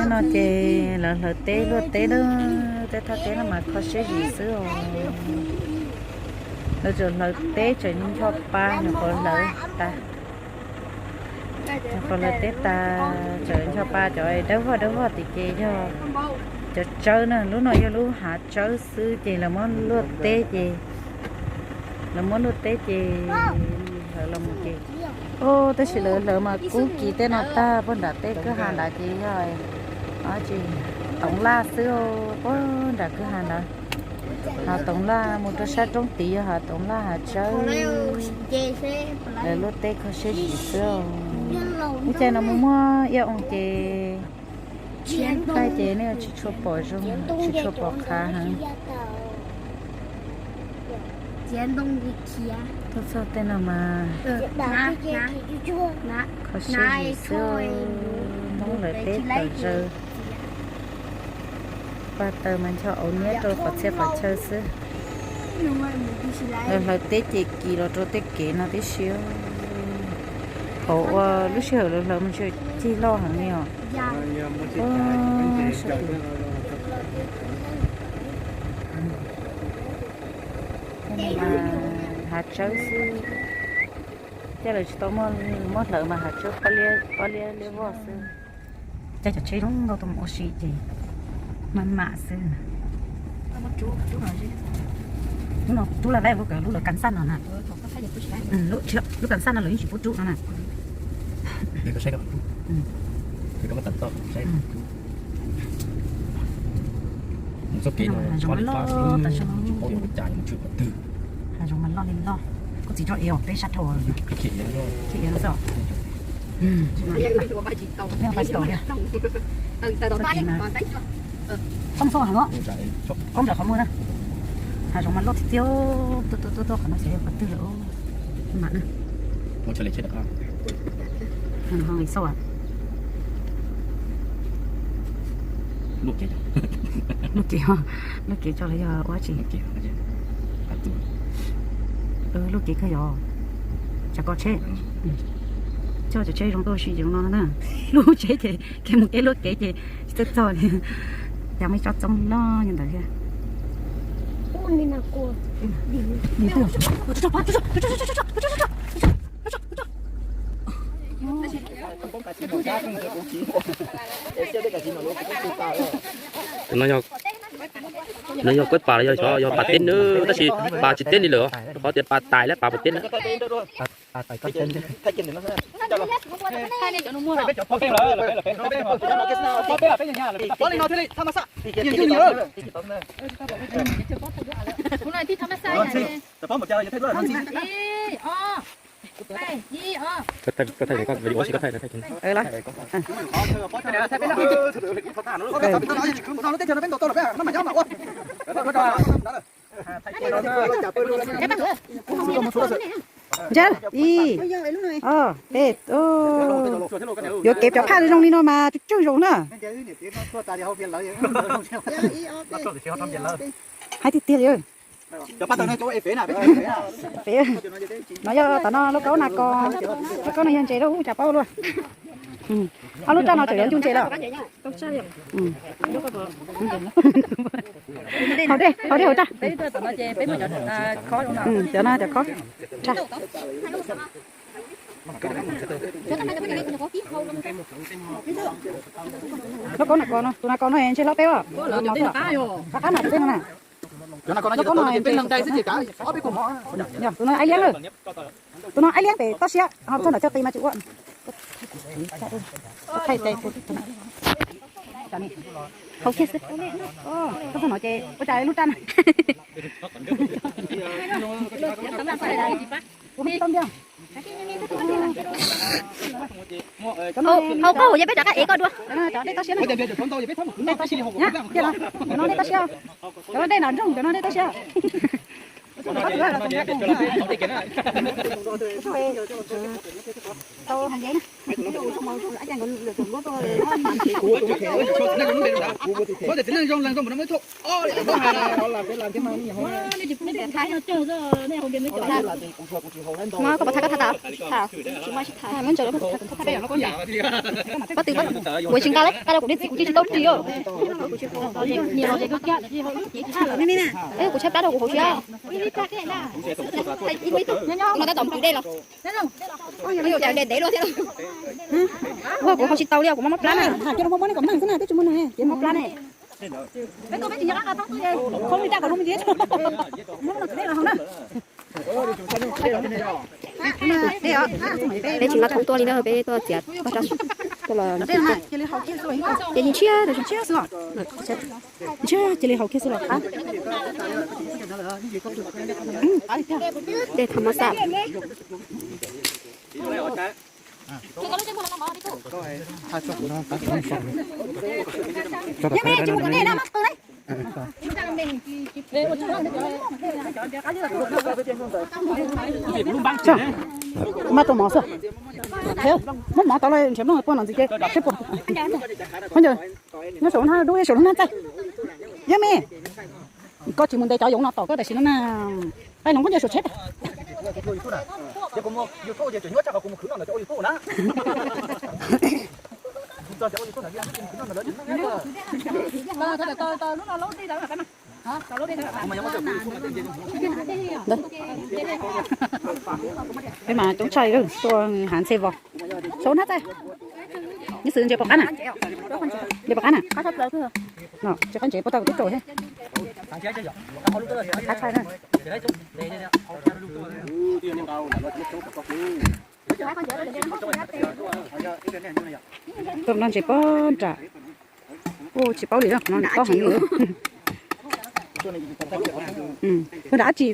No ces lawv hlawv teb luaj teb na, tej thaj teb no mas kho siab zim xwb os. Lawv tseem hlawv teb tseem ncho pa nyuam qhuav hlawv tas. Nyuam qhuav hlawv teb tas tseem ncho pa cov dawb vog dawb vog tim ces yog cov tsawb na, lub no yog lub hav tsawb xwb ces lawv muab luaj teb ces, lawv muab luaj teb ces hlawv los mus ces, o, tab sis lawv hlawv mas kub kis tej no tag, puag nram tej kwj ha nrad ces yog tsis, toov laj xwb, puag nram kwj ha nrad. Hav toov laj mus rau sab roob tid yog hav toov laj hav tsawb. Lawv luaj teb kho siab zim xwb. Lub caij no muaj muaj iab oo ces, thaij ces nej tsis tshua pom zoo, tsis tshua pom qhav heev. Tuaj txog tej no mas kho siab zim xwb, Hmoob lawv teb tawm zaws. Paj taws mas ncho auv niab rau qhov txhia qhov chaw xwb. Lawv hlawv teb ces kis los rau tej kev no tib si. Hauv ua lub sij hawm lawv hlawv mas ntshe cig loj heev li os. Hav tsawb xwb. Ces lawv tsis tau muab hlawv mas hav tsawb pob liab liab vog xwb. Caij cov tsheb zoo nkauj tuaj mus ua si ces maj mam xwb. Lub no rub laj laib, lub lawv kas xaj no na. Lub kas xaj no lawv yeej tsis pub rub no na. Hav zoov mas loj li loj. Kuv txiv tso ev peb sab dhau. Khiav ev xwb. Txhob mus xauj heev os. Koob ntawm qhov muag na. Hav zoov mas loj tiag tiag. Tuaj tuaj tuaj tuaj qhov no xyov yog qhov twg lawm. Mam na. Xauj. Luaj kev, luaj kev tso los yog ua tsi? Luaj kev kawg yog. Tsam koj tsheb, coj cov tsheb zoo tuaj ua si ces zoo no na. Lub tsheb ces kev mus kev luaj kev ces tsis txawj txog li. Cas muaj ib tsob txoob loj li ntawd thiab. No yog kuab pas los yog, yog pas teb na, tab sis pas tsis teb li lawm, rau qhov tias pas tais lab pas puas teb na. Koj thaij, koj thaij, koj video si koj thaij, thaij. Ntsia, ib, ob, peb, yuav kev cov phaj zoo li no mas tswj tswj zoo na. Hais tiag tiag li. Pem no yog tom no lub kaub na ko, lub kaub no yog ntses lawm, ub, cas paub luaj. Ob lub raj no tseem yuav ncu ntses lawm. Haus dej, haus dej haus raj. Cov no cov khob raj. Lub kaub na ko no, tus na ko no ntshe hlob peb os. Qab qab na peb no na. Lub kaub no, tus no aib liab lawm. Tus no aib liab pem toj siab, ho txog ntawm chaw qis mas tsis ua. Thaij ces, haus kiag xwb. Txog no ces ua cas lub raj na. Haus koj haus, yog peb rov qab ev koj dua. Cov no dej toj siab. Cov no dej nram nroog, cov no dej toj siab. Tau heev. Koj puas thaij koj thaij tau? Pob tw, pob tw, kuv tsis nqa lawm, nqa rau kuv niag txiv kuv tsis tau ris os. Kuv tshaib plab rau kuv hauv siab. Tab tom kwv dej los. Ntev ntev luaj thiab. Ua kuv hauv tsis tau li, kuv mob mob plab na. Mob plab ne. Peb tsis nqa thoob tuaj li na, peb tuaj txiav paj tsab tuaj los. Ces ntshiab, ntshiab cia li haus kiag xwb los qab. Dej thas mas xaj. Mas tau mov xwb. Muab mov tau los nrhiav nplooj poj no ntxiv ces. Khaub ncaws, nyob saum lub hnab dub, saum lub hnab txaij. Yog me, koj tsis mus ntes cov yoov no tom koj tam sim no na. Peb no khaub ncaws suav tsheb. Peb mas coob tshaj tuaj hav ntxhe vos. Saum hnab txaij. Nyob xwb ntses pom qab na. Ntses pom qab na. Tsis qab ntses puas tau kuv twb rau thiab. Qab tshaj na. Tuaj no ntses pob nram. Ua tsis paub li no, qhov no nws tob heev li. Tuaj nram dab tsi?